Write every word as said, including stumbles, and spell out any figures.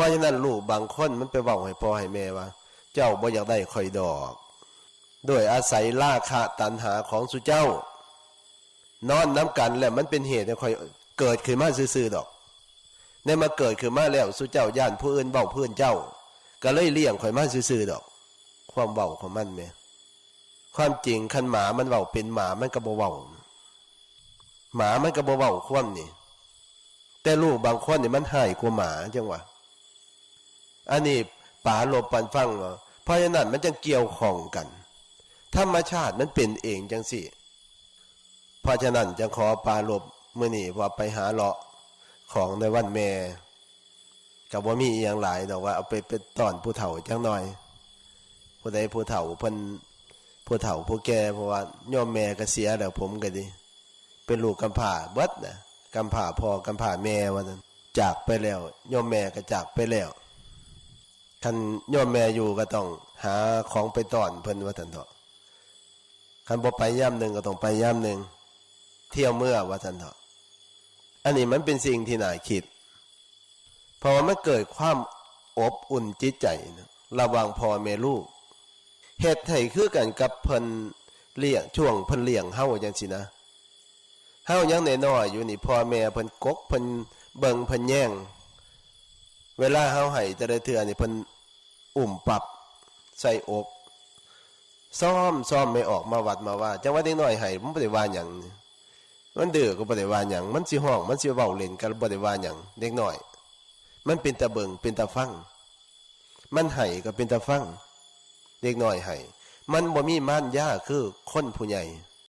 เพราะฉะนั้นลูกบางคนมันไปเว้าให้พ่อให้แม่ว่า เจ้าบ่อยากได้ข่อยดอก โดยอาศัยราคะตัณหาของสุเจ้า นอนนำกันแล้วมันเป็นเหตุให้ข่อยเกิดขึ้นมาซื่อๆดอก ในมาเกิดขึ้นมาแล้วสุเจ้าย่านผู้อื่นเว้าพื้นเจ้า ก็เลยเลี้ยงข่อยมาซื่อๆดอก ความเว้าของมันแม่ ความจริงคันหมามันเว้าเป็นหมามันก็บ่เว้า หมามันก็บ่เว้าความนี่ แต่ลูกบางคนนี่มันฮ้ายกว่าหมาจังหวะ อันนี้ป๋าลบปันฟังว่า เพราะฉะนั้นมันจังเกี่ยวข้องกัน ธรรมชาติมันเป็นเองจังซี่ เพราะฉะนั้นจังขอป๋าลบมื้อนี้ว่าไปหาเลาะของในวันแม่ ก็บ่มีอีหยังหลายดอกว่าเอาไปเป็นต้อนผู้เฒ่าจักหน่อย ผู้ใดผู้เฒ่าเพิ่น ผู้เฒ่าผู้แก่ เพราะว่าโยมแม่ก็เสียแล้ว ผมก็ดี เป็นลูกกำพร้าเบิดนะ กำพร้าพ่อกำพร้าแม่ว่าซั่น จากไปแล้ว โยมแม่ก็จากไปแล้ว คันโยมแม่อยู่ก็ต้องหาของไปต้อนเพิ่นว่าซั่นเถาะ คันบ่ไปยามหนึ่งก็ต้องไปยามหนึ่ง เที่ยวเมือว่าซั่นเถาะ อันนี้มันเป็นสิ่งที่น่าคิด เพราะว่ามันเกิดความอบอุ่นจิตใจนะ ระหว่างพ่อแม่ลูก เฮ็ดให้คือกันกับเพิ่นเลี้ยง ช่วงเพิ่นเลี้ยงเฮาจังซี่นะ เฮายังน้อยๆอยู่นี่ พ่อแม่เพิ่นกก เพิ่นเบิ่ง เพิ่นแยง เวลาเฮาไห้แต่ละเทื่อนี่เพิ่นอุ้มปั๊บใส่อก ซ้อม ซ้อมไม่ออกมาวัดมาว่า จังว่าเด็กน้อยไห้มันบ่ได้ว่าหยัง มันดื้อก็บ่ได้ว่าหยัง มันสิฮ้อง มันสิเว้าเล่นก็บ่ได้ว่าหยัง เด็กน้อย มันเป็นตาเบิ่ง เป็นตาฟัง มันไห้ก็เป็นตาฟัง เด็กน้อยไห้ มันบ่มีมารยาคือคนผู้ใหญ่